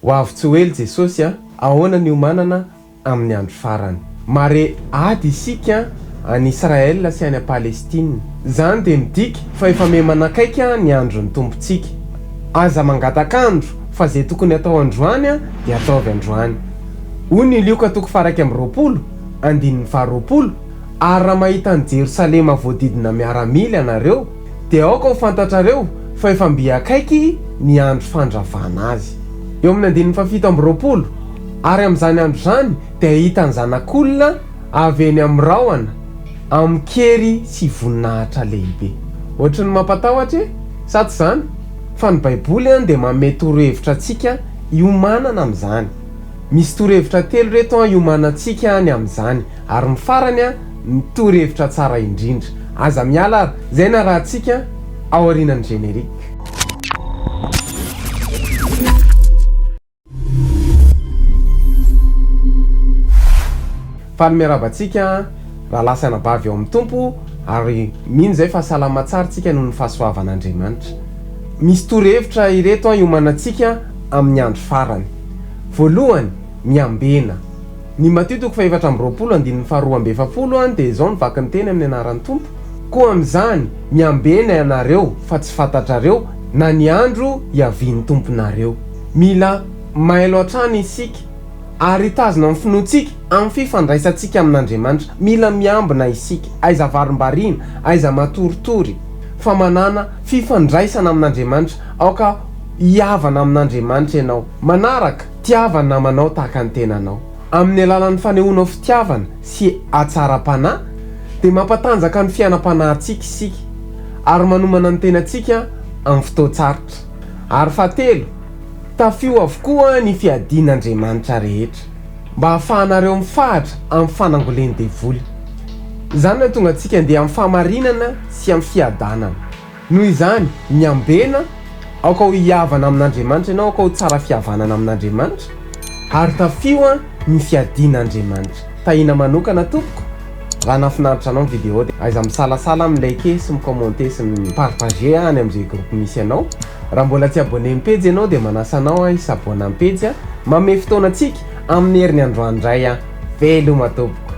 Ho avy tsy ho ela Jesosy a! Ahoana ny hiomanana amin'ny andro farany? Mahare ady isika any Israel sy any Palestine. Izany dia midika fa efa miha-manakaiky ny andron'ny Tompontsika. Aza mangataka andro fa izay tokony hatao androany dia ataovy androany. Hoy ny Lioka toko faha-21 andininy faha-20, Ary raha mahita an'i Jerosalema voadidina miaramila ianareo, dia aoka ho fantatrareo fa efa mby akaiky ny andro fandravana azy. Eo amin'ny andininy fahafito amby 20, Ary amin'izany andro izany dia hahita ny Zanak'olona avy eny amin'ny rahona amin-kery sy voninahitra lehibe. Ohatry ny mampatahotra e? Sa tsy izany? Fa ny Baiboly dia manome torohevitra antsika hiomanana amin'izany. Misy torohevitra telo ireto hiomanantsika ny amin'izany, ary ny farany ny torohevitra tsara indrindra. Aza miala ary, izay narahantsika aorianan'ny générique. Faly miarahaba antsika rahalahy sy anabavy ao amin'ny Tompo ary mino izay fa salama tsara tsika noho ny fahasoavan'Andriamanitra. Misy torohevitra ireto hiomanantsika amin'ny andro farany. Voalohany, miambena. Ny Matio toko faha-24 andininy faha-42 dia izao no vaky ny teny amin'ny anaran'ny Tompo, Koa amin'izany, miambena ianareo fa tsy fantatrareo na ny andro hiavian'ny Tomponareo. Mila mailo hatrany isika ary hitazona ny finoantsika amin'ny fifandraisantsika amin'Andriamanitra. Mila miambina isika, aiza varimbariana, aiza matoritory, fa manàna fifandraisana amin'Andriamanitra. Aoka hihavana amin'Andriamanitra ianao. Manaraka, tiava ny namanao tahaka ny tenanao. Amin'ny alalan'ny fanehoanao fitiavana sy hatsaram-panahy, dia mampatanjaka ny fiainam-panahintsika isika, ary manomana ny tenantsika amin'ny fotoan-tsarotra. Ary fahatelo, tafio avokoa ny fiadian'Andriamanitra rehetra, mba hahafahanareo mifahatra amin'ny fanangolen'ny devoly. Izany no hahatonga antsika handeha amin'ny fahamarinana sy amin'ny fiadanana. Noho izany, miambena, aoka ho hihavana amin'Andriamanitra ianao, aoka ho tsara fihavanana amin'Andriamanitra, ary tafio ny fiadian'Andriamanitra. Tahiana manokana tompoko, raha nahafinaritra anao ny vidéo dia aiza misalasala mi-liker sy mi-commenter sy mi-partager any amin'izay groupe misy anao. Raha mbola tsy abonné ny pejy ianao dia manasa anao aho hi-s'abonne amin'ny pejy. Manome fotoana antsika amin'ny heriny androany indray aho. Veloma tompoko.